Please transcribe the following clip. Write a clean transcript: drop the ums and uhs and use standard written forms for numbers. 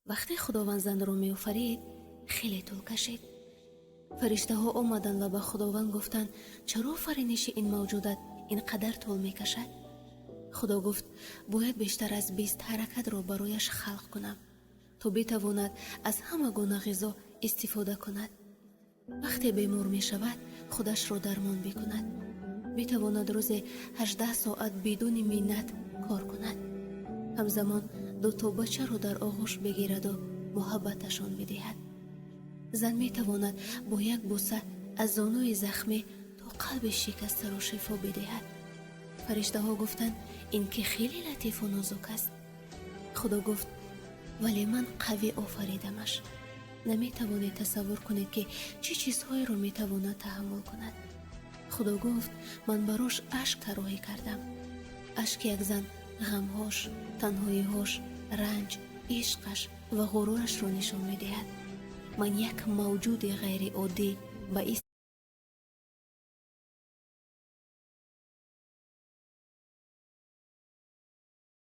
Вақте Худованд занро меофарид, хеле тӯл кашид. Фариштаҳо омаданд ва ба Худованд гуфтанд: «Чаро офариниши ин мавҷудот ин қадар тӯл мекашад?» Худо гуфт: «Бояд бештар аз 20 ҳаракатро барояш халқ кунам, то битавонад аз ҳама гуна ғизо истифода кунад. Вақте бемор мешавад, худашро дармон бикунад, битавонад рӯзе 18 соат бидуни миннат кор кунад, ҳамзамон дуто бачаро дар оғӯш бигираду муҳаббаташон бидиҳад. Зан метавонад бо як бӯса аз зонуи захмӣ то қалби шикастаро шифо бидиҳад». Фариштаҳо гуфтанд: «Ин ки хеле латифу нозук аст». Худо гуфт: «Вале ман қавӣ офаридамаш. Наметавонед тасаввур кунед, ки чӣ чизҳоеро метавонад таҳаммул кунад». Худо гуфт: «Ман барош ашк тарроҳӣ кардам. Ашки як зан ғамҳош, танҳоиҳош, ранҷ, ишқаш ва ғурурашро нишон медиҳад. Ман як мавҷуди ғайриоддӣ ба